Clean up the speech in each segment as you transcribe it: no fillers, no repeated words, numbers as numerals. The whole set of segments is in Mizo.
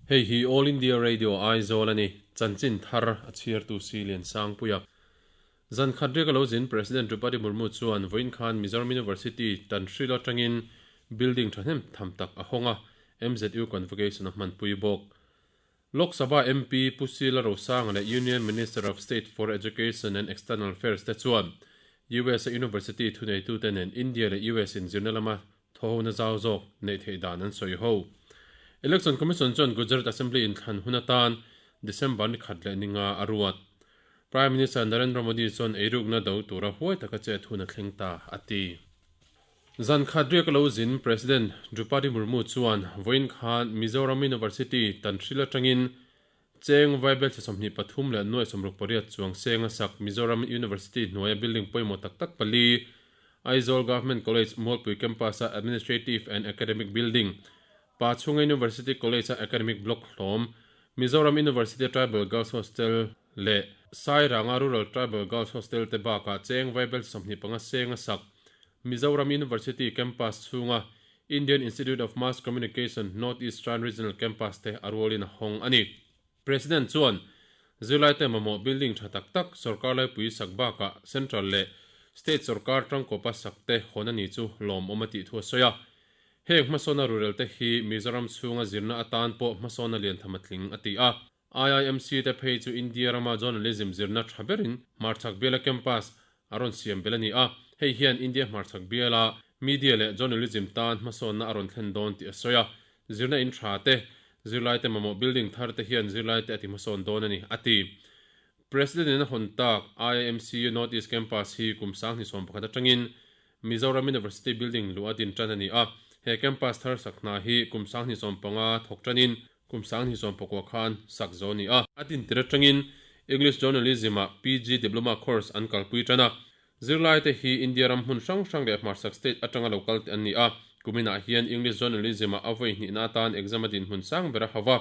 Hei hi All India Radio Aizawl a ni, chanchin thar a chhiartu si Liansangpuia. Zan khat riak a lo zin President Draupadi Murmu chuan vawiin khan Mizoram University Tanhril atangin building thahnem tham tak a hawng a, MZU Convocation a hmanpui bawk. Lok Sabha MP Pu Sila Rosanga leh Union Minister of State for Education and External Affairs te chuan US a University thuneitute nen India leh US inzirna lama Thawhona zau zawk neih theih dan an sawi ho. Election Commission chuan Gujarat Assembly inthlan hun atan December ni khat leh ni nga a ruat. Prime Minister Narendra Modi chuan eirukna do tura huai taka chet hun a thleng ta, a ti. Zan khat riak a lo zin President Draupadi Murmu chuan vawiin khan Mizoram University Tanhril atangin Cheng Vaibel thla 23 leh nuai 68 chuang seng a sak Mizoram University hnuaia building pawimawh tak tak pali, Aizawl Government College Mualpui Campus-a Administrative and Academic Building, Pachhunga University College-a Academic Block hlawm, Mizoram University-a Tribal Girls Hostel leh Sairanga Rural Tribal Girls Hostel te bakah Cheng Vaibel 25 seng a sak Mizoram University Campus chhunga Indian Institute of Mass Communication North Eastern Regional Campus te a rualin a hawng a ni. President chuan zirlaite mamawh building tha tak tak sorkar laipui sak bakah Central leh State sorkar tangkawpa sak te hawn a ni chu lawmawm a tih thu a sawi a. Heng hmasawna rurel te hi Mizoram chhunga zirna atan pawh hmasawna lian tham a tling a ti a. IIMC te phei chu India rama journalism zirna tha berin hmarchhak biala campus a rawn siam belh a ni a, hei hian India hmarchhak biala media leh journalism tan hmasawnna a rawn thlen dawn tih a sawi a, zirna in tha te, zirlaite mamawh building thar te hian zirlaite a ti hmasawn dawn a ni, a ti. President in a hawn tak IIMC North East Campus hi kum 2011 atangin Mizoram University building luh a din tan a ni a, he campus thar sak hna hi kum 2015 thawk tanin Kum 2019 khan sak zo a ni a. A dintir atangin English Journalism-ah PG Diploma course an kalpui tan a. Zirlaite hi India ram hmun hrang hrang leh hmarchhak state atanga lo kal te an ni a. Kuminah hian English Journalism-ah a vawi hnihna atan exam a dinhmun sang ber a hau va.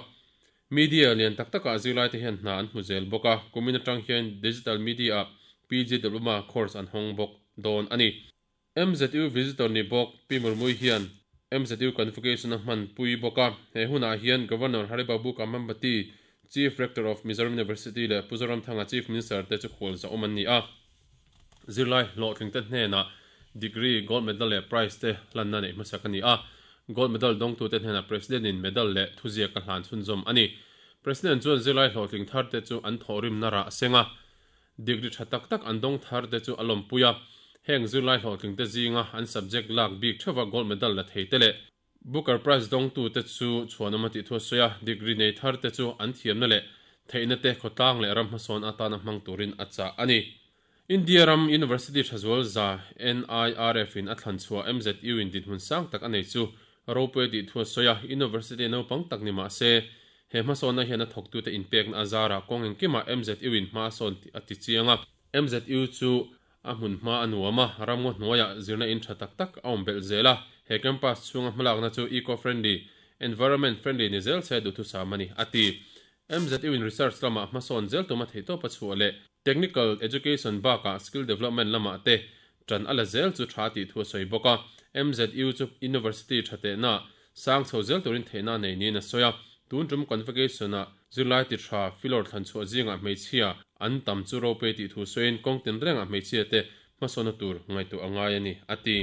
Media lian tak takah zirlaite hian hna an hmu zel bawk a. Kumin atang hian Digital Media-ah PG Diploma course an hawng bawk dawn a ni. MZU Visitor ni bawk Pi Murmui hian MZU Convocation a hmanpui bawk a, he hunah hian Governor Hari Babu Kambhampati, Chief Rector of Mizoram University leh Pu Zoramthanga Chief Minister te chu khual zahawm an ni a. Zirlai hlawhtlingte hnenah Degree, Gold Medal leh Prize te hlanna neih hmasak a ni a. Gold Medal dawngtute hnenah President in Medal leh thuziak a hlan chhunzawm a ni. President chuan zirlai hlawhtling tharte chu an thawhrimna rah seng a. Degree tha tak tak an dawng thar te chu a lawmpui a, heng zirlai hlawhtling te zinga an subject lak bik theuha gold medal la thei te leh Booker Prize dawngtu te chu chhuanawm a tih thu a sawi a, degree nei thar te chu an thiamna leh theihna te khawtlang leh ram hmasawn atana hmang turin a chah a ni. India ram University thazual za NIRF in a thlan chhuah MZU in dinhmun sang tak a nei chu ropui a tih thu a sawi a, University naupang tak ni mah se He hmasawnna hian a thawktute inpekna a zarah kawng engkimah MZU-in hma a sawn tih a ti chiang a. MZU chu a hmun hma a nuam a, ramngaw hnuaiah zirna in tha tak tak a awm belh zel a. He campus chhunga hmalakna chu eco-friendly, environment friendly ni zel se duhthusam a ni, a ti. MZU-in research lamah hmasawn zel tuma theihtawp a chhuah leh technical education bakah skill development lamah te tan a la zel chu tha tih thu a sawi bawk a. MZU chu university tha tehna Sang chho zel turin theihna a nei niin a sawi a, tun tum convocation-ah zirlai ti tha filawr thlan chhuah zingah hmeichhia an tam chu ropui tih thu sawiin kawng tinrengah hmeichhia te hmasawnna tur ngaihtuah a ngai a ni, a ti.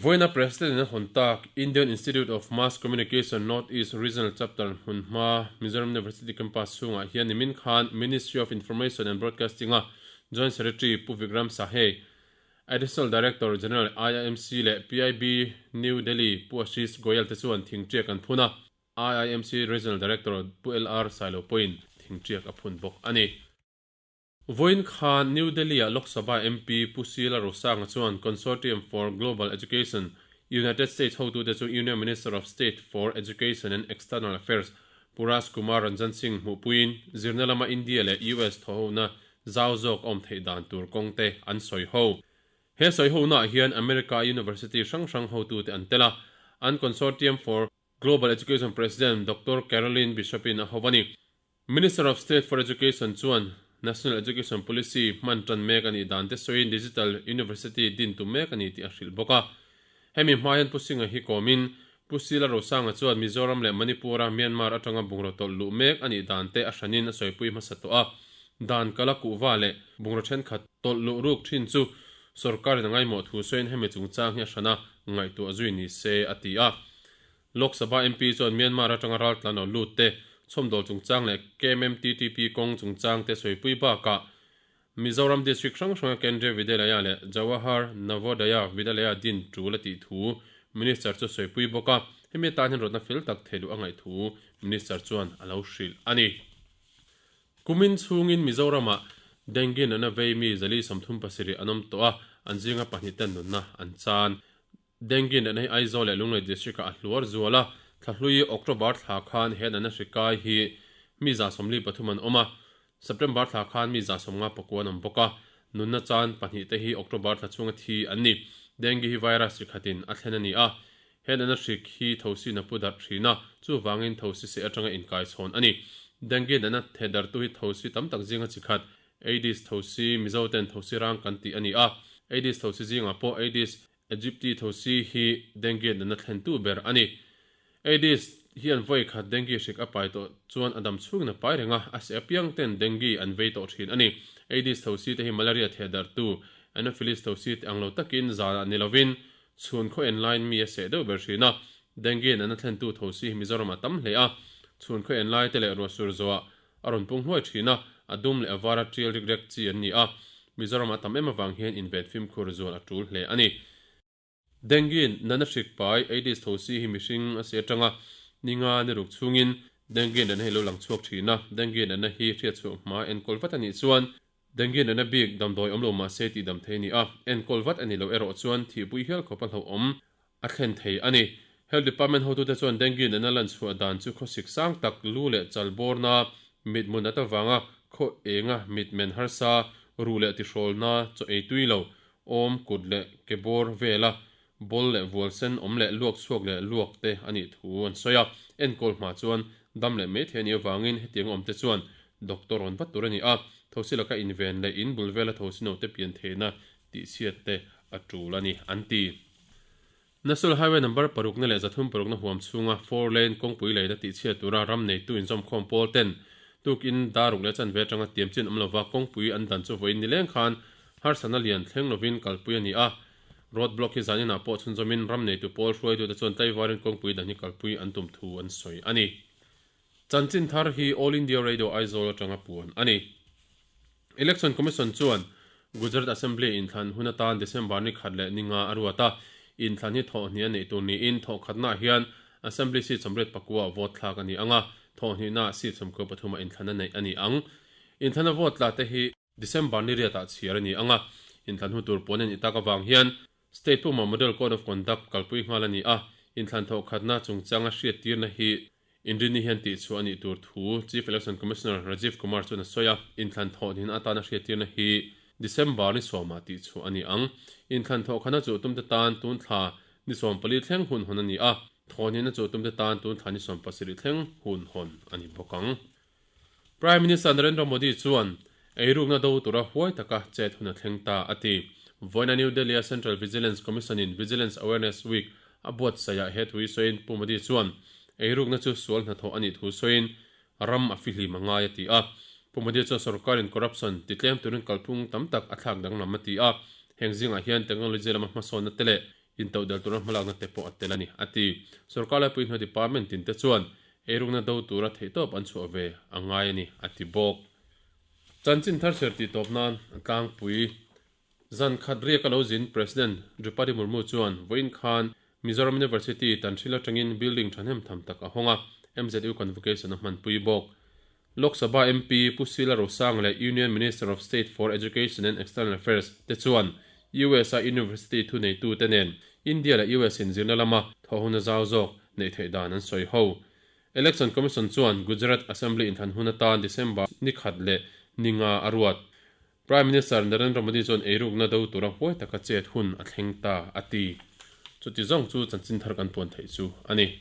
Vawiina President in a hawn tak Indian Institute of Mass Communication North East Regional Chapter hmunhma Mizoram University Campus chhungah hian nimin khan Ministry of Information and Broadcasting-a Joint Secretary Pu Vikram Sahey Additional Director General IIMC leh PIB New Delhi Pu Ashish Goyal te chuan thingṭiak an phun a, IIMC Regional Director Pu LR Sailo pawhin thingṭiak a phun bawk a ni. Vawiin khan New Delhi-ah Lok Sabha MP Pu Sheila Rosanga chuan Consortium for Global Education, United States hotute chu Union Minister of State for Education and External Affairs Pu Raj Kumar Ranjan Singh hmuhpuiin zirna lama India leh US thawhona zau zawk awm theih dan tur kawng te an sawi ho. He sawi honaah hian America University hrang hrang hotute an tel a, an Consortium for Global Education President Doctor Carolyn Bishop-in a ho a ni. Minister of State for Education chuan National Education Policy hman tan mek a nih dan te sawiin Digital University din tum mek a ni tih a hrilh bawk a. Hemi hma hian Pu Singh-a hi kawmin Pu Sila Rosanga chuan Mizoram leh Manipur-a Myanmar atanga bungraw tawlh luh mek a nih dan te a hranin a sawipui hmasa tawh a. Dan kala kuhva leh bungraw thenkhat tawlh luh ruk thin chu sorkarin a ngaimawh thu sawiin hemi chungchang hi a hrana ngaihtuah zui ni se a ti a. Lok Sabha MP chuan Myanmar atanga raltlan lo lut te chhawmdawl chungchang leh KMMTTP kawng chungchang te sawipui bakah Mizoram District hrang hranga Kendriya Vidyalaya leh Jawahar Navodaya Vidyalaya din tul a tih thu Minister chu sawipui bawk a, hemi atan hian rawtna fel tak thei luh a ngaih thu Minister chuan a lo hrilh a ni. Kumin chhungin Mizoramah Dengue natna vei mi 137 an awm tawh a, an zinga pahnihten nunna an chan. Dengue natna hi Aizawl leh Lunglei District ah a hluar zual a, thlahlui October thla khan he natna hri kai hi mi 43 an awm a, September thla khan mi 59 an awm bawk a, nunna chan pahnih te hi October thla chhunga thi an ni. Dengue hi virus hri khatin a thlen a ni a, he natna hrik hi thosi na pu darh thin a, chuvangin thosi seh atanga inkaichhawn a ni. Dengue natna thehdarhtu hi thosi tam tak zinga chi khat Aedes thosi, Mizo ten thosi rang kan tih a ni a, Aedes thosi zingah pawh Aedes aegypti thosi hi dengue natna thlentu ber a ni. Aedes hian vawi khat dengue hrik a pai tawh chuan a dam chhungin a pai reng a, a seh apiang ten dengue an vei tawh thin a ni. Aedes thosi te hi malaria thehdarhtu Anopheles thosi te ang lo takin zanah ni lovin chhun khaw en laiin mi a seh deuh ber thin a. Dengue natna thlentu thosi hi Mizoramah a tam hle a, chhun khaw en lai te leh ruahsur zawhah A rawn pung hluai thin a, a dum leh a vara tial rik rek chi an ni a, Mizoram a tam em avang hian inven fimkhur zual a tul hle a ni. Dengue natna hrik pai, Aedes thosi hi mihring a si atanga ni nga ni ruk chhungin dengue natna hi lo lang chhuak thin a, dengue natna hi hriatchhuah hma enkawl vat a nih chuan dengue natna bik damdawi awm lo mahse tihdam thei a ni a, enkawl vat a ni lo erawh chuan thihpui hial khawp a hlauhawm a thlen thei a ni. Health Department hotute chuan dengue natna lan chhuah dan chu khawsik sang tak, lu leh chal bawrna, mit hmun at avanga khaw enga mit men harsa, ruh leh tihrawlna, chaw ei tui lo, awm, kut leh ke bawr vela bawl leh vual sen awm leh luak chhuak leh luak te a nih thu an sawi a. Enkawl hma chuan dam leh mai thei a nih avangin hetiang awmte chuan doctor rawn vat tur a ni a, thosi laka inven leh in bul vela thosi note pian theihna tihchhiat te a tul a ni, an ti. National Highway number parukna leh zathum parukna huam chhunga four lane kawngpui leina tihchhiat tura ram neitu inzawmkhawm pawl ten tukin daruk leh chanve atanga tiam chin awm lova kawngpui an dan chu vawiin nileng khan harsatna lian thleng lovin kalpui a ni a. Road block hi zaninah pawh chhunzawmin ram neitu pawl hruaitute chuan tlaivarin kawngpui dan hi kalpui an tum thu an sawi a ni. Chanchin thar hi All India Radio Aizawl atanga puan a ni. Election Commission chuan Gujarat Assembly inthlan hun atan December ni khat leh ni nga a ruat a, inthlan hi thawhhnih a neih tur niin thawhkhatnaah hian Assembly seat 84 ah vote thlak a ni ang a, thawhhnihnaah seat 13 ah inthlan a neih a ni ang. Inthlana vote tla te hi December ni riatah chhiar a ni ang a, inthlan hun tur puan a nih tak avang hian State pumah Model Code of Conduct kalpui nghal a ni a, inthlan thawhkhatna chungchanga hriattirna hi Inrinni hian tihchhuah a nih tur thu Chief Election Commissioner Rajiv Kumar chuan a sawi a, inthlan thawh hnin atana hriattirna hi December ni sawmah tihchhuah a ni ang. Inthlan thawh khana chuh tumte tan tun thla ni 14 thleng hun hawn a ni a, thawh hnihna chuh tumte tan tun thla ni 17 thleng hun hawn a ni bawk ang. Prime Minister Narendra Modi chuan eirukna do tura huai taka chet hun a thleng ta a ti. Vawiina New Delhi-a Central Vigilance Commission-in Vigilance Awareness Week a buatsaihah he thu hi sawiin Pu Modi chuan eirukna chu sual hnathawh a nih thu sawiin ram a fihlim a ngai a ti a. Pu Modi chuan sorkarin corruption titlem turin kalphung tam tak a thlak danglam a ti a, heng zingah hian technology lama hmasawnna te leh Intohdelh tura hmalakna te pawh a tel a ni, a ti. Sorkar laipui hnuai department tin te chuan eirukna do tura theihtawp an chhuah ve a ngai a ni, a ti bawk. Chanchin thar chhiar tih tawp nan a tlangpui. Zan khat riak a lo zin President Draupadi Murmu chuan vawiin khan Mizoram University Tanhril atangin building thahnem tham tak a hawng a, MZU Convocation a hmanpui bawk. Lok Sabha MP Pu Sila Rosang leh Union Minister of State for Education and External Affairs te chuan US a University thuneitu te nen India leh US in zirna lama thawhhuna zau zawk neih theih dan an sawi ho. Election Commission chuan Gujarat Assembly inthlan hun atan December ni khat leh ni nga a ruat. Prime Minister Narendra Modi chuan eirukna do tura huai taka chet hun a thleng ta a ti. Chuti zawng chu chanchin thar kan puan theih chu a ni.